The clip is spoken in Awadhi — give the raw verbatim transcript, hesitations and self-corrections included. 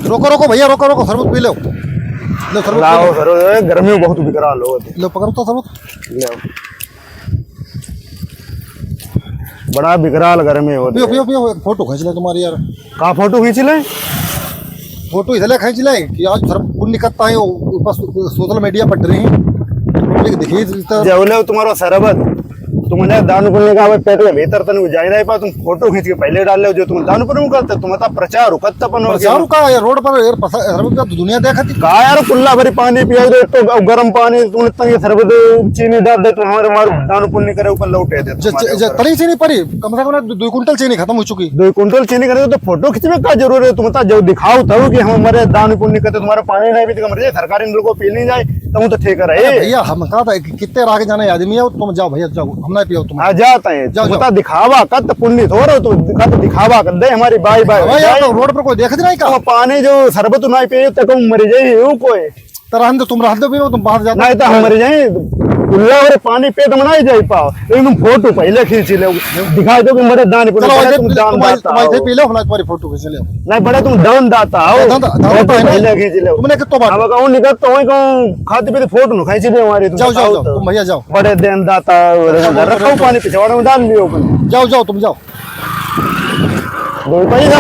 रोको, रोको भैया, रोको, रोको, शरबत पी लो। लो, शरबत पी लाओ, लो। शरबत, ए, गर्मी में बहुत बिकराल हो। लो, पकड़ो तो शरबत। लो। बड़ा बिकराल गर्मी हो। पियो, पियो, पियो, एक फोटो खींच ले तुम्हारी यार। का फोटो खींच ले? फोटो इसलिए खींच ले कि आज शरबत पुण्य करता है, वो ऊपर सो-, सोशल मीडिया पर डरी है। पब्लिक देखी इस तरह। जौले तुम्हारा शरबत, तुमने दान पुण्य का, अब पेट के भीतर तन जाए नहीं पा, तुम फोटो खींच के पहले डाल ले, जो तुम दान पुण्य करते, तुम तो प्रचार करते अपन हो प्रचार गया। का है, रोड पर यार, पसा-, शरबत का दुनिया देखा थी। का यार, कुल्ला भरी पानी पिया दे, तो अब गर्म पानी, तुम इतना ये शरबत, चीनी डाल दे, तो हमारे मार दान पुण्य करे, ऊपर लौटे दे, ज-, तुम्हारे ज-, ज-, ऊपर। तनी चीनी पड़ी, कम से कम दो, दो कुंटल चीनी खत्म हो चुकी। दो कुंटल चीनी करे तो फोटो खींचने का जरूरत है? तुम तो जो दिखाओ था कि हम हमारे दान पुण्य करते, तुम्हारा पानी नहीं पीते, मर जाए, सरकारी लोगों को पी नहीं जाए, तुम तो ठीक है। अरे भैया, हम कहा था कि कितने राह के जाने आदमी हो, तुम जाओ भैया, जाओ, हम नहीं पियो तुम। हाँ, जाता है। जाओ, तुम जाओ। तो दिखावा कर तो पुण्य थोड़ा, तुम कर तो दिखावा कर दे हमारी बाई बाई। हवा यार, जाए। तो रोड पर कोई देख नहीं का? तो पानी जो शरबत नहीं पिए, तो कम मर जाए, यूं कोई। तो रहन दो, तुम रहन दो, भी तुम बाहर जाते नहीं तो हम मर जाए। उल्ला और पानी पेट में नहीं जाई पाओ, लेकिन तुम फोटो पहले खींच ले, दिखा दो कि मेरे दान पुण्य चलो, करे, ऐसे तुम दान तुम ऐसे, दाता तुम ऐसे हो। पी लो, हम तुम्हारी फोटो खींच ले। नहीं, बड़े तुम दान दाता हो। दान दा-, दान फोटो दाता है ना? पहले खींच ले। तुमने कितना बार हम कहूँ निकल तो वही कहूँ, खाते पीते फोटो न खींच ले हमारी, तुम जाओ, जाओ, बताओ जाओ, तो। तुम भैया जाओ। बड़े दान दाता हो, जाओ, घर रखो, जाओ। पानी पिछवाड़े में डाल लियो अपन। जाओ, जाओ, तुम जाओ। दो पैसा